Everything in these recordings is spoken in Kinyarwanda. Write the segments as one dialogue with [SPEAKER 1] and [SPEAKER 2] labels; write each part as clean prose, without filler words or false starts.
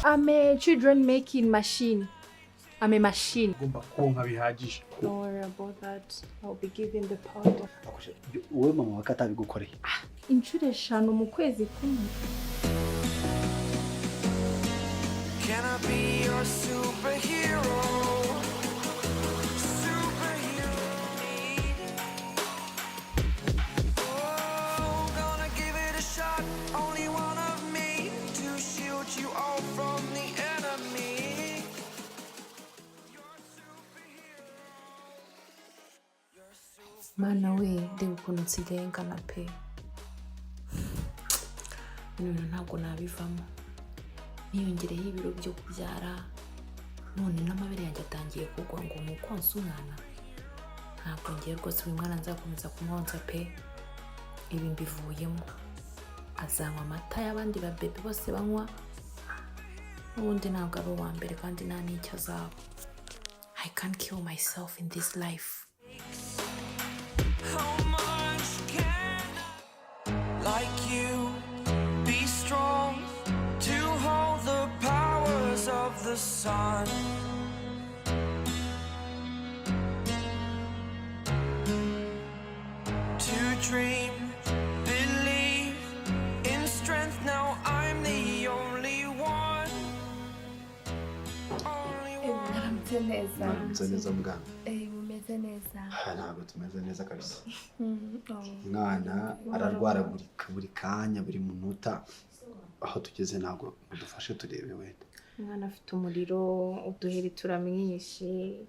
[SPEAKER 1] I'm a children making machine. I'm a machine.
[SPEAKER 2] Ugomba konka bihagije.
[SPEAKER 1] Don't worry about that. I'll be giving the powder.
[SPEAKER 3] Wowe mama wa katabigukoreye.
[SPEAKER 1] Inshuro 5 mu kwezi kumwe.
[SPEAKER 4] Can I be your superhero? Superhero. Oh, gonna give it a shot. Only one of me to shield you all from the enemy. You're superhero. You're super.
[SPEAKER 5] Mana we, ndeba ukuntu nsigaye ngana pe. Bino bintu ntabwo nabivamo. Niyongereyeho ibiro byo kubyara, none n'amabere yanjye atangiye kugwa ngo ni ukonsa umwana. Ntabwo ngiye rwose uyu mwana nzakomeza kumwonsa pe. Ibi mbivuyemo. Azanywa amata y'abandi ba bebe bose banywa, n'ubundi ntabwo ari uwa mbere kandi nta n'icyo azaba. I can't kill myself in this life.
[SPEAKER 4] How much can I, like you, be strong to hold the powers of the sun? To dream, believe in strength. Now I'm the only one. Only one.
[SPEAKER 6] Mwaramutse neza.
[SPEAKER 3] Mwaramutse neza muganga.
[SPEAKER 6] Mumeze neza.
[SPEAKER 3] Ah, ntabwo tumeze neza kabisa. Umwana ararwaragurika buri kanya, buri munota. Aho tugeze ntabwo mudufashe turebe wenda.
[SPEAKER 1] Umwana afite umuriro, uduheri turamwishe,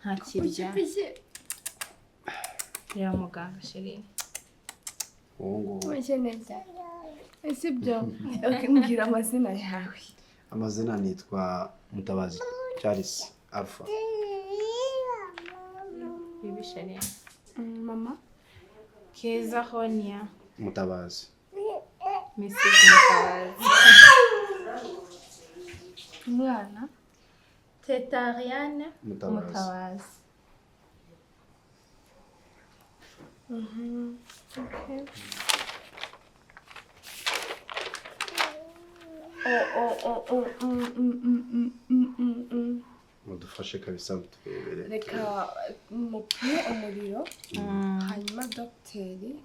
[SPEAKER 1] ntakirya. Reba muganga chérie.
[SPEAKER 3] Uwo nguwo.
[SPEAKER 6] Mumeze neza. Ese ibyo? Okay, mbwira amazina yawe.
[SPEAKER 3] Amazina nitwa Mutabazi Charles Alpha.
[SPEAKER 1] Bibi chérie.
[SPEAKER 6] Mama.
[SPEAKER 1] Keza Honia.
[SPEAKER 3] Mutabazi.
[SPEAKER 1] Mrs. Mutabazi.
[SPEAKER 6] Umwana.
[SPEAKER 1] Teta Ariane.
[SPEAKER 3] Mutabazi.
[SPEAKER 1] Mutabazi.
[SPEAKER 6] Okay. Oh.
[SPEAKER 3] Mudufashe kabisa turebere.
[SPEAKER 6] Reka mupime umuriro, hanyuma dogiteri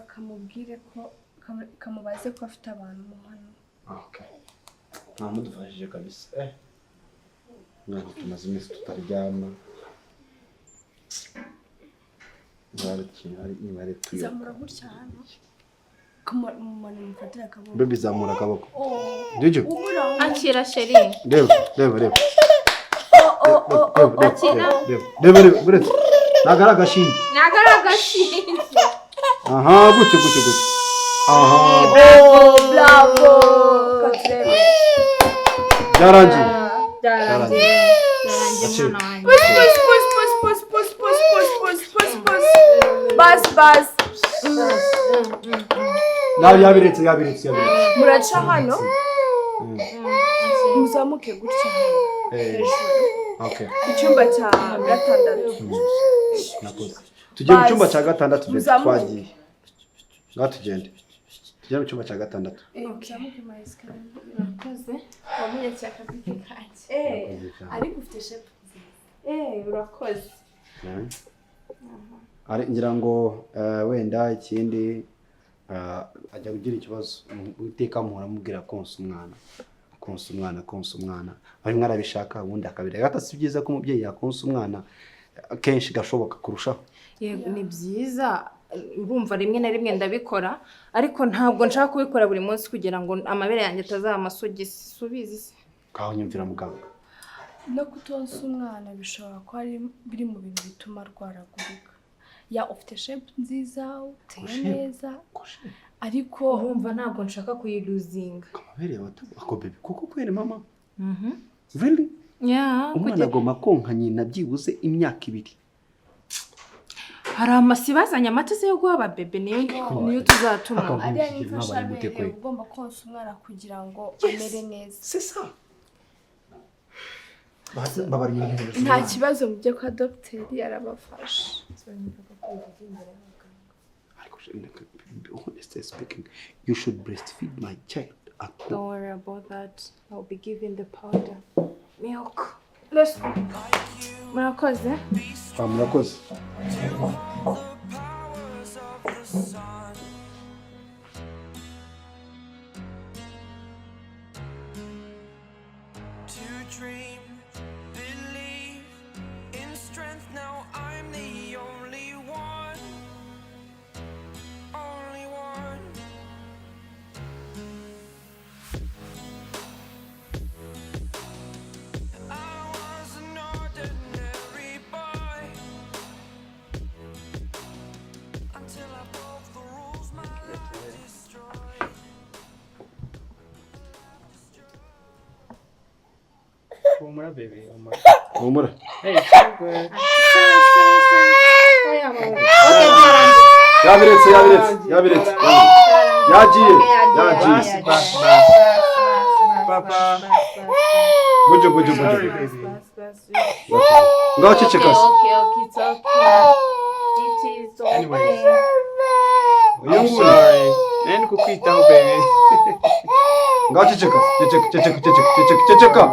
[SPEAKER 6] kamubwire ko kamubaze ko afite abantu mu hano.
[SPEAKER 3] Okay. Nta mudufashije kabisa. Mwana tumaze iminsi tutaryama.
[SPEAKER 6] Zamura gutya hano. Kumara mufatira akaboko.
[SPEAKER 3] Baby zamura akaboko. Juju.
[SPEAKER 1] Akira chérie.
[SPEAKER 3] Reba, reba, reba.
[SPEAKER 1] Akira.
[SPEAKER 3] Reba, reba, buretse. Ntabwo ari agashinge.
[SPEAKER 1] Ntabwo ari agashinge.
[SPEAKER 3] Aha, gutyo, gutyo, gutyo. Aha.
[SPEAKER 6] Bravo.
[SPEAKER 3] Byarangiye.
[SPEAKER 1] Byarangiye. Byarangiye mwana wanjye.
[SPEAKER 6] Puss, puss, puss, puss, puss, puss, puss, puss, puss, puss. Bas, bas.
[SPEAKER 3] Nabi yabiretse, yabiretse, yabiretse.
[SPEAKER 6] Muraca hano. Muzamuke gutya hano.
[SPEAKER 3] Okay.
[SPEAKER 6] Icyumba cya 6.
[SPEAKER 3] Nakoze. Tugiye mu cyumba cya 6
[SPEAKER 6] Muzamuke.
[SPEAKER 3] twagiye. Ngaho tugende. Tujye mu cyumba cya 6.
[SPEAKER 6] Muzamuke ma escalier.
[SPEAKER 1] Urakoze.
[SPEAKER 6] Wamenye akabike kanjye. Ariko ufite shape nziza.
[SPEAKER 1] Urakoze.
[SPEAKER 3] Ari ngira ngo wenda ikindi ajya kugira ikibazo uteka muhora mubwira konsa umwana. Konsa umwana, konsa umwana. Bari mwarabishaka ubundi akabireka. Ata si byiza ko umubyeyi yakonsa umwana kenshi gashoboka kurushaho.
[SPEAKER 1] Yego ni byiza, urumva rimwe na rimwe ndabikora, ariko ntabwo nshaka kubikora buri munsi kugira ngo amabere yanjye atazaba amasogisi. Subizi se.
[SPEAKER 3] Kaho nyumvira muganga.
[SPEAKER 6] No kutonsa umwana bishobora kuba biri mu bintu bituma arwaragurika. Ya ufite shape nziza, uteye neza, ariko
[SPEAKER 1] urumva ntabwo nshaka kuyiluzinga.
[SPEAKER 3] Amabere yawe ako bebe koko kwere mama. Really?
[SPEAKER 1] Yeah,
[SPEAKER 3] umwana agomba konka nyina byibuze imyaka 2.
[SPEAKER 1] Hari amasi bazanye amata se yo guha ababebe niyo tuzatuma.
[SPEAKER 6] Ariya ni imfashabere, ugomba konsa umwana kugira ngo amere neza.
[SPEAKER 3] C'est ça.
[SPEAKER 6] Nta kibazo mujye kwa dogiteri arabafasha.
[SPEAKER 3] Honestly speaking, you should breastfeed my child
[SPEAKER 1] Don't worry about that. I'll be giving the powder. Milk. Let's go. Murakoze.
[SPEAKER 3] Ah, murakoze.
[SPEAKER 4] The powers of the sun. To dream, believe in strength. Now I'm the only one. Only one. I was an ordinary boy until I broke the rules. My life destroyed.
[SPEAKER 2] Humura baby, humura.
[SPEAKER 3] Humura.
[SPEAKER 2] Hey, it's so good.
[SPEAKER 3] Yabiretse, yabiretse, yabiretse. Yagiye, yagiye.
[SPEAKER 2] Basi, basi, basi. Papa.
[SPEAKER 3] Bujo, bujo, bujo.
[SPEAKER 2] Sorry baby.
[SPEAKER 3] Ngaho ceceka se.
[SPEAKER 1] Okay, okay, it's okay. It is okay.
[SPEAKER 2] Anyways.
[SPEAKER 3] Uyu
[SPEAKER 2] I'm
[SPEAKER 3] nguyu.
[SPEAKER 2] sorry. Nari kukwitaho baby.
[SPEAKER 3] Ngaho ceceka se. Ceceka, ceceka, ceceka, ceceka, ceceka.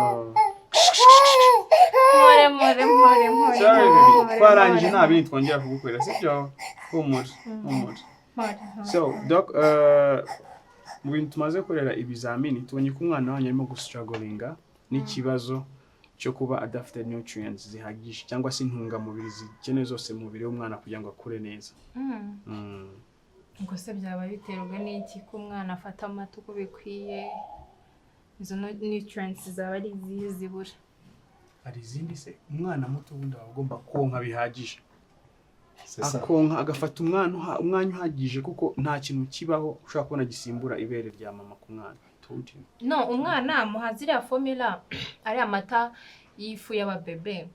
[SPEAKER 1] Mpore, mpore, mpore, mpore.
[SPEAKER 2] Sorry baby.
[SPEAKER 1] Mpore,
[SPEAKER 2] Twarangije
[SPEAKER 1] mpore.
[SPEAKER 2] nta bindi twongera kugukorera, sibyo? Humura, humura.
[SPEAKER 1] Mpore, mpore.
[SPEAKER 2] So, doc, mu bintu tumaze gukorera ibizamini tubonye ko umwana wanyu arimo gustrugglinga n'ikibazo cyo kuba adafite nutrients zihagije cyangwa se intungamubiri zikenewe zose mu mubiri w'umwana kugira ngo akure neza. Mm.
[SPEAKER 1] Ubwo se byaba biterwa n'iki ko umwana afata amata uko bikwiye, izo nutrients zaba ari izihe zibura?
[SPEAKER 2] Hari izindi se? Umwana muto ubundi aba agomba konka bihagije.
[SPEAKER 3] C'est ça.
[SPEAKER 2] Akonka agafata umwanya uhagije kuko nta kintu kibaho ushobora kubona gisimbura ibere rya mama ku mwana. I told you.
[SPEAKER 1] No, umwana muha ziriya formula, ari amata y'ifu y'ababebe,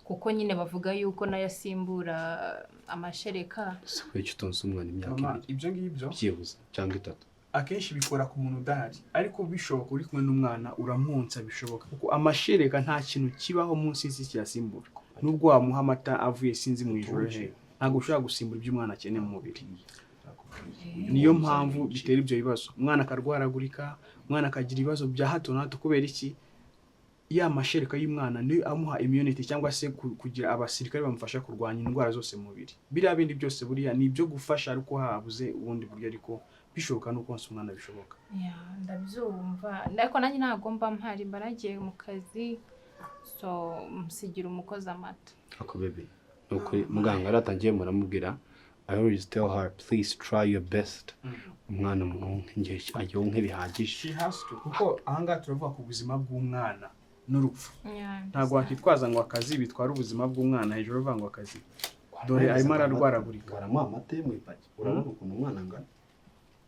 [SPEAKER 1] kuko nyine bavuga yuko nayo asimbura amashereka.
[SPEAKER 3] Si kuki utonsa umwana imyaka
[SPEAKER 2] Mama,
[SPEAKER 3] 2
[SPEAKER 2] ibyo ngibyo
[SPEAKER 3] byibuze cyangwa 3?
[SPEAKER 2] Akenshi bikora ku muntu udahari, ariko bishoboka uri kumwe n'umwana uramwonsa bishoboka, kuko amashereka nta kintu kibaho munsi y'isi kiyasimbura. Nubwo wamuha amata avuye sinzi mu ijoro he, ntabwo ushobora gusimbura ibyo umwana akeneye mu mubiri. Niyo mpamvu bitera ibyo bibazo, umwana akarwaragurika, umwana akagira ibibazo bya hato na hato. Kubera iki? Ya mashereka y'umwana niyo amuha immunity cyangwa se kugira abasirikare bamufasha kurwanya indwara zose mu mubiri. Biriya bindi byose buriya ni ibyo gufasha, ariko habuze ubundi buryo, ariko bishoboka no konsa umwana bishoboka.
[SPEAKER 1] Ya, ndabyumva, ariko nanjye ntabwo mba mpari, mba nagiye mu kazi, so musigira umukozi amata.
[SPEAKER 3] Ako bebe, ni ukuri muganga yaratangiye muramubwira. I always tell her, please try your best. Umwana mwonke ngiye ayonke bihagije.
[SPEAKER 2] She has to, kuko ahangaha turavuga ku buzima bw'umwana n'urupfu.
[SPEAKER 1] Yeah,
[SPEAKER 2] Ntabwo wakitwaza ngo akazi bitwara ubuzima bw'umwana hejuru, uvuga ngo akazi, dore arimo ararwaragurika.
[SPEAKER 3] Baramuha amata yo mu ipaki. Urabona ukuntu umwana angana.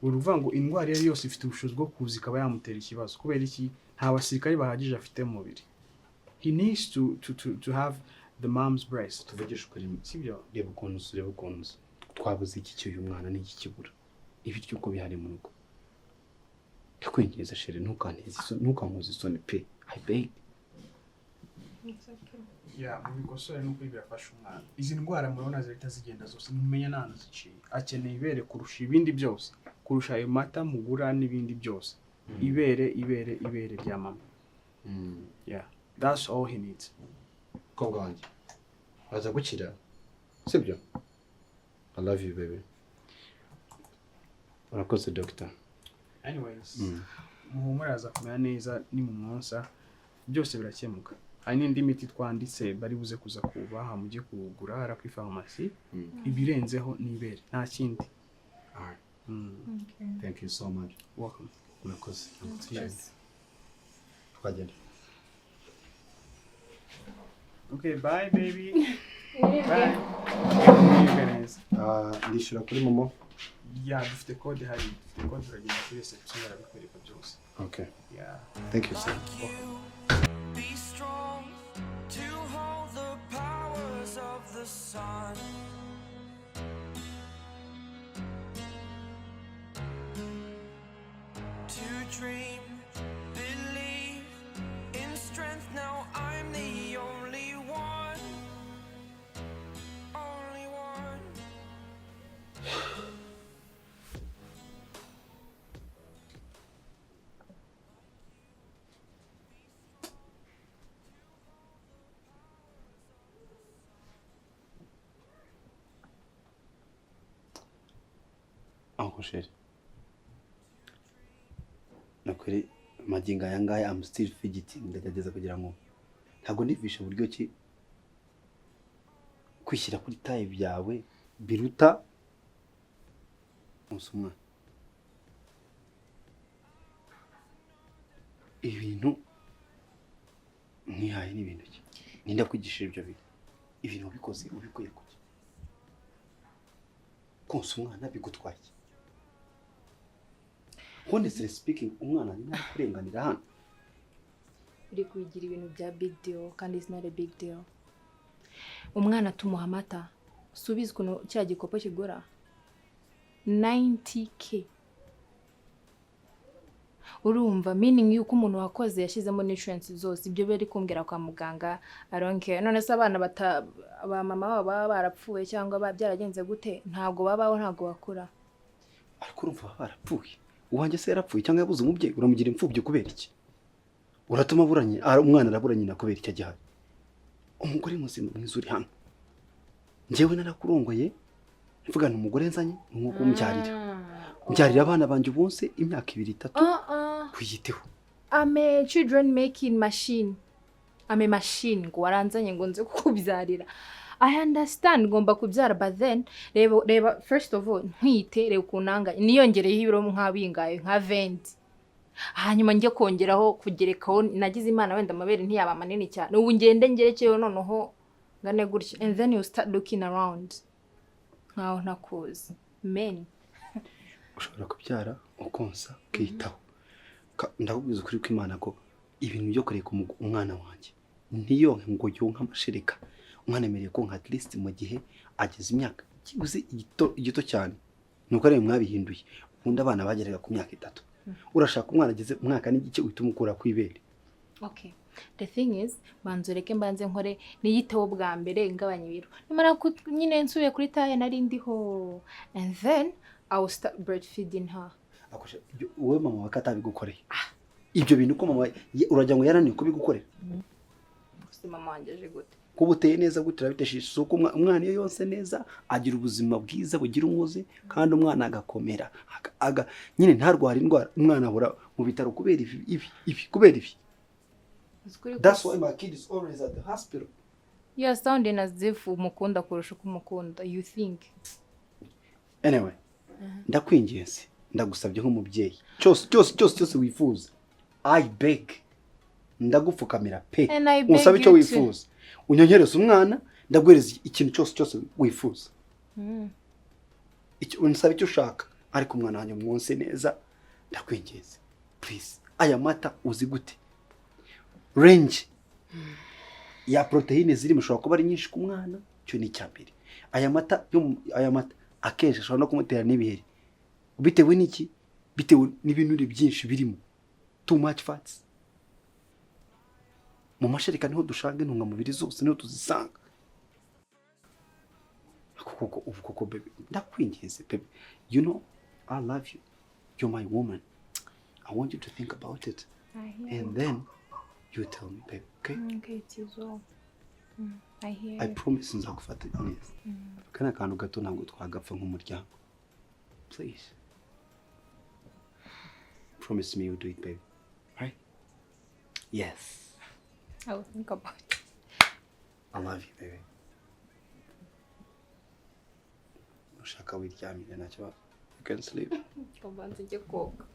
[SPEAKER 2] Uruvuga ngo indwara iyo ari yose ifite ubushobozi bwo kuza ikaba yamutera ikibazo. Kubera iki? Nta basirikare bahagije afite mu mubiri. He needs to have the mom's breast.
[SPEAKER 3] Tuvugishe ukuri,
[SPEAKER 2] sibyo?
[SPEAKER 3] reba ukuntu usa, reba ukuntu usa. Twabuze iki cy'uyu mwana n'iki kibura? Ibiryo uko bihari mu rugo. Ndakwinginze chérie, ntukanteze isoni, ntukankoze isoni pe. I beg.
[SPEAKER 1] It's okay.
[SPEAKER 2] Ya, mubikosore n'ukuri birafasha umwana. Izi ndwara murabona zihita zigenda zose, ntumenya n'ahantu ziciye. Akeneye ibere kurusha ibindi byose, kurusha ayo mata mugura n'ibindi byose. Ibere, ibere, ibere rya mama. Yeah, that's all he needs.
[SPEAKER 3] Mukobwa wanjye aza gukira, sibyo? I love you baby. Urakoze doctor.
[SPEAKER 2] Anyways, muhumure aza kumera neza nimumwonsa byose birakemuka. Hari n'indi miti twanditse bari buze kuza kubaha, mujye kugura hariya kuri farumasi. Ibirenzeho ni ibere, nta kindi.
[SPEAKER 3] Alright.
[SPEAKER 1] Okay.
[SPEAKER 3] Thank you so much.
[SPEAKER 2] Welcome.
[SPEAKER 3] Urakoze. Twagenda.
[SPEAKER 2] Okay, bye baby. Bye. Mwige neza.
[SPEAKER 3] Ah, ndishyura kuri momo.
[SPEAKER 2] Ya, dufite code hari, dufite code, uragenda kuri reception barabikwereka byose.
[SPEAKER 3] Okay.
[SPEAKER 2] Yeah.
[SPEAKER 3] Thank you sir.
[SPEAKER 4] Like you, be strong to hold the powers of the sun. To dream, believe in strength. Now I'm the only one, only one.
[SPEAKER 3] Chéri, nukuri magingo aya ngaya I'm still fidgeting. Ndagerageza kugira ngo ntabwo ndivisha uburyo ki kwishyira kuri taille byawe biruta konsa umwana. Ibintu mwihaye ni ibintu ki? Ninde kwigishije ibyo bintu? Ibintu wabikoze ubikuye kuki? Konsa umwana bigutwaye iki? Honestly speaking, umwana ntari kurenganira hano.
[SPEAKER 1] Uri kubigira ibintu bya big deal kandi it's not a big deal. Umwana tumuha amata. Subiza ukuntu kiriya gikopo kigura 90K. Urumva meaning yuko umuntu wakoze yashyizemo nutrients zose, ibyo bari kumbwira kwa muganga, I don't care. None se abana bata ba mama babo baba barapfuye cyangwa byaragenze gute, ntabwo babaho, ntabwo bakura?
[SPEAKER 3] Ariko urumva baba barapfuye. Uwanjye se yarapfuye cyangwa yabuze umubyeyi? Uramugira imfubyi kubera iki? Uratuma aburanye, umwana arabura nyina kubera icyo agihari? Umugore muzima mwiza uri hano, njyewe narakurongoye mvuga nti umugore nzanye ni nko kumbyarira, mbyarira abana banjye ubonse imyaka 2, 3, kuyiteho.
[SPEAKER 1] I'm a children making machine. I'm a machine ngo waranzanye ngo nze kukubyarira. I understand ngomba kubyara, but then reba, reba, first of all ntwite, reba ukuntu nanga niyongereyeho ibiro nka bingaye, nka 20, hanyuma njye kongeraho kugerekaho. Nagize Imana wenda amabere ntiyaba manini cyane, ubu ngende ngerekeyeho noneho ngane gutya, and then you start looking around nkaho ntakuzi men.
[SPEAKER 3] Ushobora kubyara, ukonsa, ukiyitaho. Ndakubwiza ukuri kw'Imana ko ibintu byo kureka umwana wanjye ntiyonke ngo yonke amashereka, umwana emereye konka at least mu gihe ageze imyaka byibuze igito cyane, nuko ariyo mwabihinduye. Ubundi abana bageraga ku myaka 3. Urashaka umwana ageze umwaka n'igice uhita umukura ku ibere?
[SPEAKER 1] Okay. The thing is, banza ureke mbanze nkore niyiteho bwa mbere, ngabanya ibiro. Nimara nyine nsubiye kuri taille nari ndiho, and then I will start breastfeeding her.
[SPEAKER 3] Akosha, wowe mama wawe ko atabigukoreye ibyo bintu, ko mama uragira ngo yarananiwe kubigukorera?
[SPEAKER 1] Gusa mama wanjye aje gute?
[SPEAKER 3] Kuba uteye neza gute urabitesha isuku. Umwana iyo yonse neza agira ubuzima bwiza bugira umuze, kandi umwana agakomera, nyine ntarwara indwara. Umwana ahora mu bitaro kubera ibi, ibi, ibi, kubera ibi.
[SPEAKER 1] Uzi kuri
[SPEAKER 3] That's why my kid is always at the hospital.
[SPEAKER 1] You are sounding as if umukunda kurusha uko umukunda. You think.
[SPEAKER 3] Anyway, ndakwinginze, ndagusabye nk'umubyeyi, cyose cyose cyose cyose wifuza, I beg, ndagupfukamira pe.
[SPEAKER 1] And I beg
[SPEAKER 3] Unsabe icyo
[SPEAKER 1] you too.
[SPEAKER 3] wifuza, unyongereze umwana, ndaguhereza ikintu cyose cyose wifuza. Unsabe icyo ushaka, ariko umwana wanjye mwonse neza, ndakwinginze, please. Aya mata uzi gute range ya poroteyine zirimo ishobora kuba ari nyinshi ku mwana? Icyo ni icya mbere. Aya mata akenshi ashobora no kumutera n'ibiheri. Bitewe n'iki? Bitewe n'ibinure byinshi birimo, too much fats. Mu mashereka niho dushanga intungamubiri zose, niho tuzisanga. Ako koko, ubu koko baby, ndakwinginze baby, you know I love you, you're my woman. I want you to think about it
[SPEAKER 1] I hear
[SPEAKER 3] and then you tell me, baby, okay?
[SPEAKER 1] Okay, it is well. I hear
[SPEAKER 3] I
[SPEAKER 1] you.
[SPEAKER 3] promise nzagufata neza. Aka ni akantu gato, ntabwo twagapfa nk'umuryango. Please promise me you'll do it, baby, right? Yes.
[SPEAKER 1] I will think about it.
[SPEAKER 3] I love you, baby. Ushaka wiryamire, nta kibazo, you can sleep.
[SPEAKER 1] Ubanza ujye koga.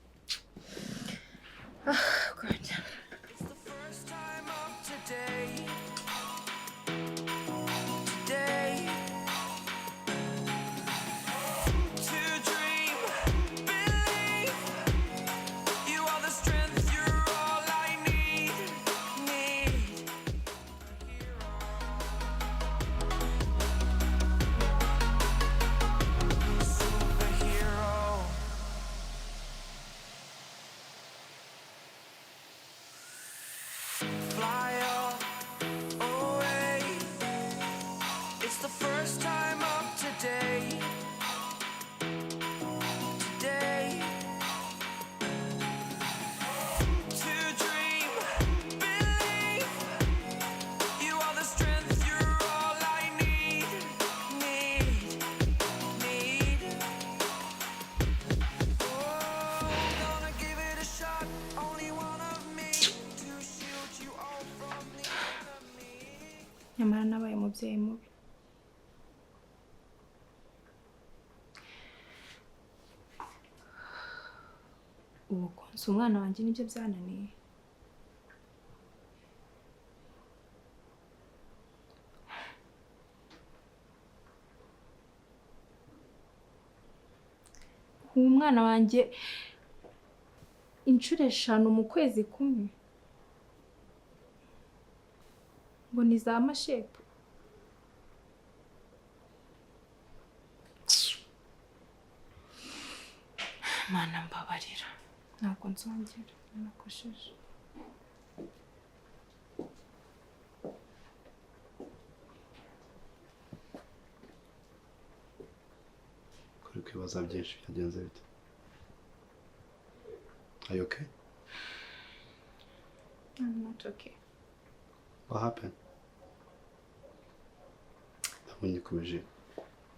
[SPEAKER 1] Ah, God.
[SPEAKER 4] It's the first time of today. Today. To dream, believe. You are the strength, you're all I need. Need. Superhero.
[SPEAKER 6] umubyeyi mubi. Ubu konsa umwana wanjye nibyo byananiye? Ubu umwana wanjye inshuro 5 mu kwezi kumwe ngo ni za mashape. Mana mbabarira, ntabwo nzongera, nakosheje.
[SPEAKER 3] Kuri kwibaza byinshi, byagenze bite? Are you okay?
[SPEAKER 1] I'm not okay.
[SPEAKER 3] What happened? Ndabonye ukomeje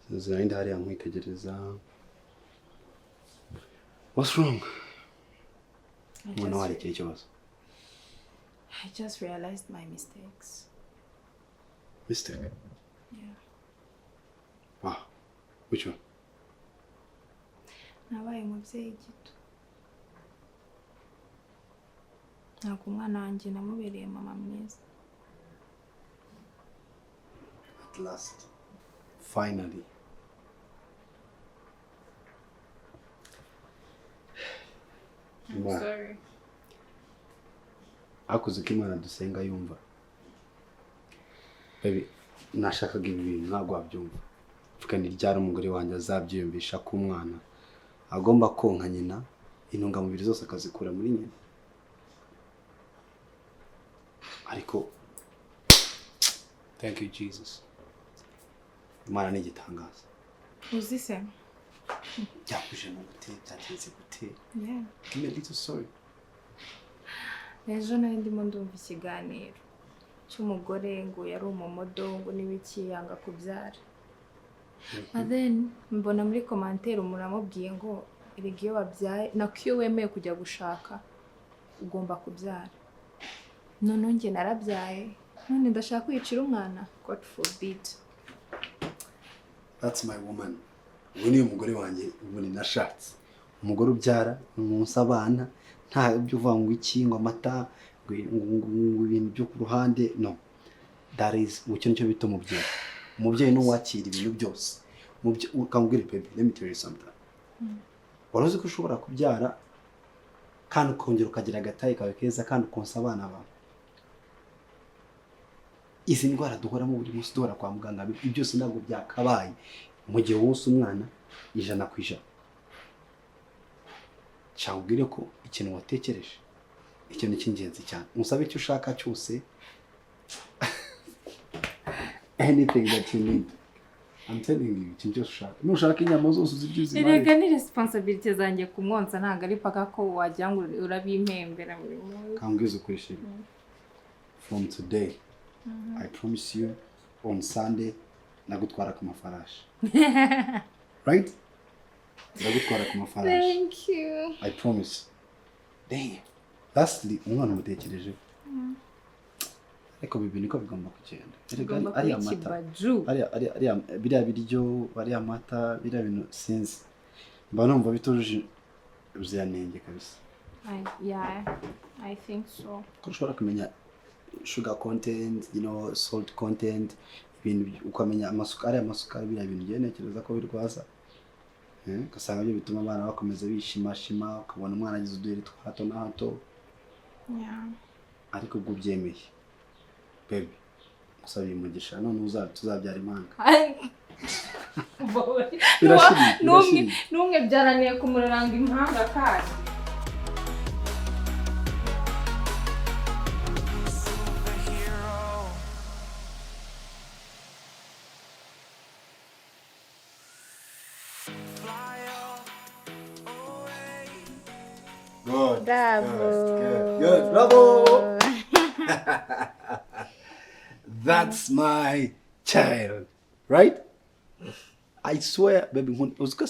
[SPEAKER 3] sinzi hariya nkwitegereza. What's wrong? Ubona hari ikihe kibazo?
[SPEAKER 1] I just realized my mistakes.
[SPEAKER 3] Mistake?
[SPEAKER 1] Yeah.
[SPEAKER 3] Wow. Which one?
[SPEAKER 1] Nabaye umubyeyi gito. Ntabwo umwana wanjye namubereye mama mwiza.
[SPEAKER 3] At last. Finally.
[SPEAKER 1] I'm sorry.
[SPEAKER 3] Hakuze ko Imana dusenga yumva. Baby, nashakaga ibi bintu ntabwo wabyumva. Mvuga ni ryari umugore wanjye azabyiyumvisha ko umwana agomba konka nyina, intungamubiri zose akazikura muri nyina. Ariko thank you Jesus. Imana ni igitangaza.
[SPEAKER 1] Uzi se?
[SPEAKER 3] Byakuje mu gute, byagenze gute?
[SPEAKER 1] Yeah.
[SPEAKER 3] Give me a little story.
[SPEAKER 1] Ejo nari ndimo ndumva ikiganiro cy'umugore ngo yari umumodo ngo n'ibiki yanga kubyara. But then mbona muri commentaire umuntu amubwiye ngo erega iyo wabyaye, nako iyo wemeye kujya gushaka ugomba kubyara. None njye narabyaye, none ndashaka kwicira umwana, God forbid.
[SPEAKER 3] That's my woman. Uyu ni umugore wanjye ubu nashatse. Umugore ubyara, umunsi abana, nta byo uvuga ngo iki, ngo amata, ngo ibintu byo ku ruhande, no. That is icyo nicyo bita umubyeyi. Umubyeyi ni uwakira ibintu byose. Ukambwira baby, let me tell you something. Wari uzi ko ushobora kubyara kandi ukongera ukagira agatayi kawe keza kandi ukonsa abana bawe. Izi ndwara duhoramo buri munsi duhora kwa muganga, ibi byose ntabwo byakabaye mu gihe wonsa umwana 100%. Cyangwa ko ikintu watekereje, ikintu cy'ingenzi cyane, musabe icyo ushaka cyose, anything that you need. I'm telling you, ikintu cyose ushaka. Nushaka inyama zose uzirye uzimare.
[SPEAKER 1] Erega ni responsibility zanjye kumwonsa, ntabwo ari paka ko wagira ngo urabimpembera buri munsi.
[SPEAKER 3] Kambwiza ukuri sheri. From today, I promise you, on Sunday, nagutwara ku mafarashi. Right? Ndagutwara ku mafarashi.
[SPEAKER 1] Thank you.
[SPEAKER 3] I promise. Damn. Lastly, umwana umutekereje. Ariko bibi niko bigomba kugenda. Erega
[SPEAKER 1] Ugomba
[SPEAKER 3] ariya
[SPEAKER 1] kuba
[SPEAKER 3] mata.
[SPEAKER 1] ikibaju.
[SPEAKER 3] Ariya biriya biryo, ariya mata, biriya bintu sinzi. Mba numva bitujuje ubuziranenge kabisa.
[SPEAKER 1] Yeah, I think so.
[SPEAKER 3] Ko ushobora kumenya sugar content, you know, salt content, ibintu ukamenya amasukari, amasukari biriya bintu ngiye ntekereza ko birwaza. Ugasanga byo bituma abana bakomeza bishimashima, ukabona umwana agize uduheri twa hato na hato. Ariko ubwo ubyemeye, baby, usabiye umugisha, none tuzabyara impanga. Birashimye.
[SPEAKER 1] N'umwe byananiye kumuranga impanga kandi.
[SPEAKER 4] Superhero. Fly away.
[SPEAKER 3] Good.
[SPEAKER 1] Bravo.
[SPEAKER 3] Good, good. Bravo. That's my child, right? I swear, baby, uzi ko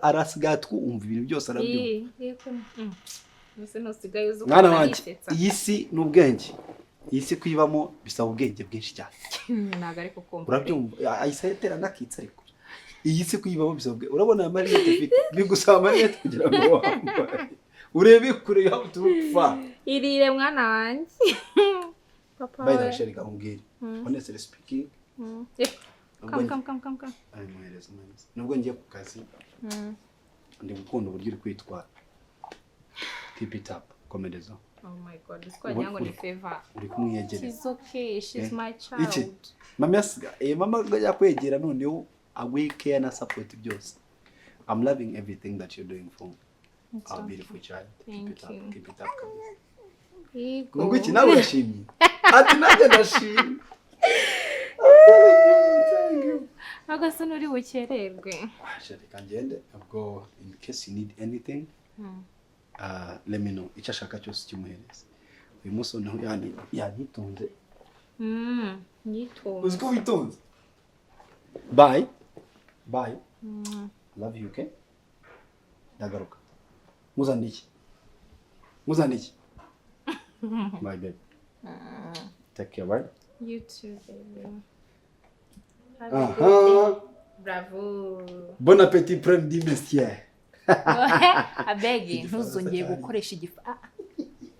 [SPEAKER 3] arasigaye atwumva ibintu byose arabyumva. Mwana wanjye, iyi si ni ubwenge. Iyi si kuyibamo bisaba ubwenge bwinshi cyane.
[SPEAKER 1] Ntabwo ari kukumva.
[SPEAKER 3] Urabyumva, ahise atera n'akitse, ariko iyi si kuyibamo bisaba ubwenge. Urabona aya marinete ufite, bigusaba amarinete kugira ngo wambare urebe kure. You have to look far.
[SPEAKER 1] Irire, mwana wanjye, papa.
[SPEAKER 3] By the way, chérie, nkubwire, honestly speaking, nubwo
[SPEAKER 1] Come, come, come, come, come.
[SPEAKER 3] Ay, muhereze, muhereze. Nubwo ngiye ku kazi, ndi gukunda uburyo uri kwitwara. Keep it up, komereza.
[SPEAKER 1] Oh my God, this kwa nyango ni favor.
[SPEAKER 3] Uri kumwiyegereza.
[SPEAKER 1] She's okay, she's
[SPEAKER 3] Eh,
[SPEAKER 1] my
[SPEAKER 3] iki
[SPEAKER 1] child.
[SPEAKER 3] Mama yasiga, mama yakwegera noneho aguhe care na support byose. I'm loving everything that you're doing for
[SPEAKER 1] It's
[SPEAKER 3] our
[SPEAKER 1] okay.
[SPEAKER 3] beautiful child. Keep
[SPEAKER 1] Thank
[SPEAKER 3] it up.
[SPEAKER 1] you.
[SPEAKER 3] Keep it up kabisa.
[SPEAKER 1] Yego.
[SPEAKER 3] Ngo iki, nawe urashimye? Ati nanjye ndashimye. I'm telling you, I'm telling you.
[SPEAKER 1] Ntabwo se nturi bukererwe?
[SPEAKER 3] Ah, reka ngende ubwo. In case you need anything, let me know. Icyo ashaka cyose kimuhereza. Uyu munsi noneho yanitonze.
[SPEAKER 1] Nyitonze.
[SPEAKER 3] Uzi ko witonze. Bye bye, love you. Okay, ndagaruka. Muzane iki, muzane iki. Bye baby, take care, bye.
[SPEAKER 1] You too, baby. Have a good day.
[SPEAKER 3] Aha.
[SPEAKER 1] Bravo.
[SPEAKER 3] Bon appétit, prime di monsieur.
[SPEAKER 1] Abegi,
[SPEAKER 3] Igifaransa
[SPEAKER 1] ntuzongeye
[SPEAKER 3] cyane.
[SPEAKER 1] gukoresha igifa. Ah,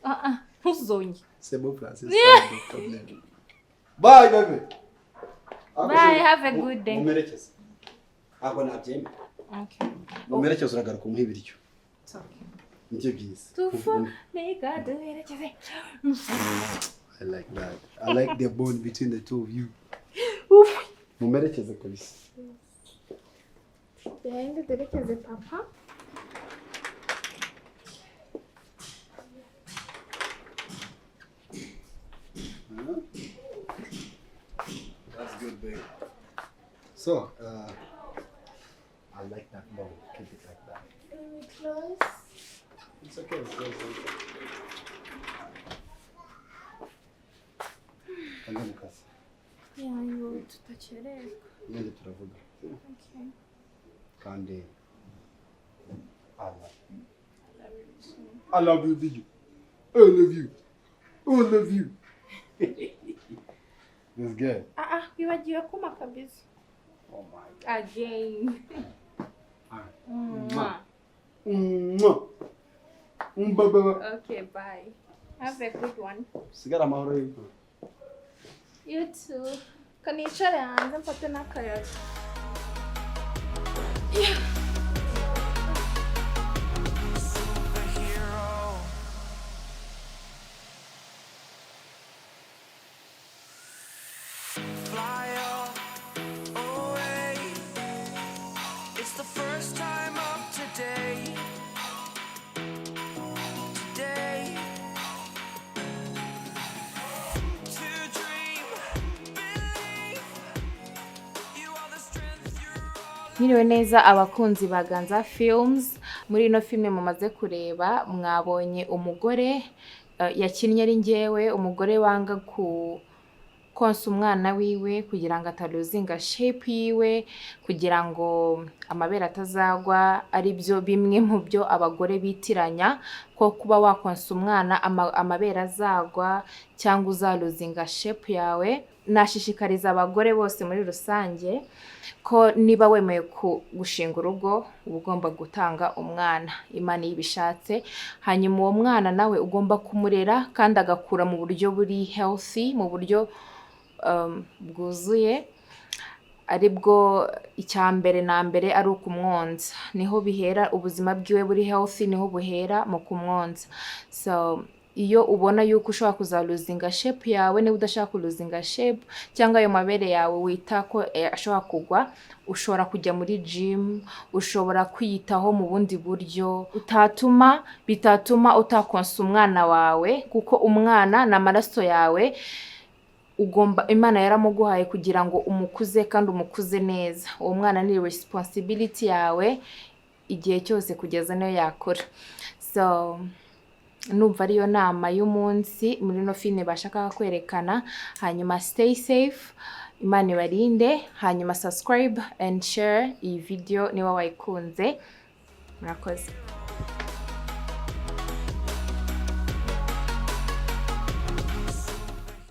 [SPEAKER 1] ah, ah, ntuzongeye.
[SPEAKER 3] C'est bon français, c'est pas de problème. Bye baby.
[SPEAKER 1] Bye, have a good day.
[SPEAKER 3] Mumerekeze. Ntabwo nabyemera.
[SPEAKER 1] Okay.
[SPEAKER 3] Mumerekeze, uragaruka umuha ibiryo.
[SPEAKER 1] It's okay.
[SPEAKER 3] Nibyo byiza.
[SPEAKER 1] Tufu, nigga, duherekeze.
[SPEAKER 3] I like that. I like the bond between the two of you. Mumerekeze kabisa.
[SPEAKER 1] Genda duherekeze papa.
[SPEAKER 3] That's good, babe. So, I like that bond. Keep it like that.
[SPEAKER 6] Close.
[SPEAKER 3] It's okay. It's okay. Kanda mu kazi.
[SPEAKER 6] Yanyu tudakererwa.
[SPEAKER 3] Ibindi turavuga.
[SPEAKER 6] Okay.
[SPEAKER 3] Kandi I love you. I love you, did you? I love you. I love you. This girl.
[SPEAKER 6] Ah ah, wibagiwe kuma kabisa.
[SPEAKER 3] Oh my God.
[SPEAKER 1] Again.
[SPEAKER 3] Alright.
[SPEAKER 1] Mwah.
[SPEAKER 3] Mwah. Mbaba.
[SPEAKER 1] Okay, bye. Have a good one.
[SPEAKER 3] Sigara amahoro y'Imana.
[SPEAKER 6] You too. Kanicare hanze mfate n'akayaga.
[SPEAKER 4] Superhero. Fly away. It's the first time of today. Today. To dream, believe. You are the strength, you're all.
[SPEAKER 1] Mwiriwe neza, abakunzi ba Ganza Films. Muri ino filime mumaze kureba, mwabonye umugore yakinnye ari njyewe, umugore wanga ku konsa umwana wiwe kugira ngo atalosinga shape yiwe, kugira ngo amabere atazagwa, ari byo bimwe mu byo abagore bitiranya, ko kuba wakonsa umwana amabere azagwa cyangwa uzalosinga shape yawe. Nashishikariza abagore bose muri rusange ko niba wemeye gushinga urugo, uba ugomba gutanga umwana Imana iyo ibishatse. Hanyuma uwo mwana nawe ugomba kumurera kandi agakura mu buryo buri healthy, mu buryo bwuzuye, aribwo icya mbere na mbere ari ukumwonsa. Niho bihera. Ubuzima bwiwe buri healthy niho buhera, mu kumwonsa. So iyo ubona yuko ushobora kuzalosinga shape yawe, niba udashaka kulosinga shape cyangwa ayo mabere yawe wita ko ashobora kugwa, ushobora kujya muri gym, ushobora kwiyitaho mu bundi buryo utatuma bitatuma utakonsa umwana wawe, kuko umwana ni amaraso yawe. Ugomba, Imana yaramuguhaye kugira ngo umukuze kandi umukuze neza. Uwo mwana ni responsibility yawe igihe cyose kugeza niyo yakura. So numva ariyo nama y'umunsi muri ino filime bashakaga kwerekana. Hanyuma stay safe, Imana ibarinde. Hanyuma subscribe and share iyi video niba wayikunze. Murakoze.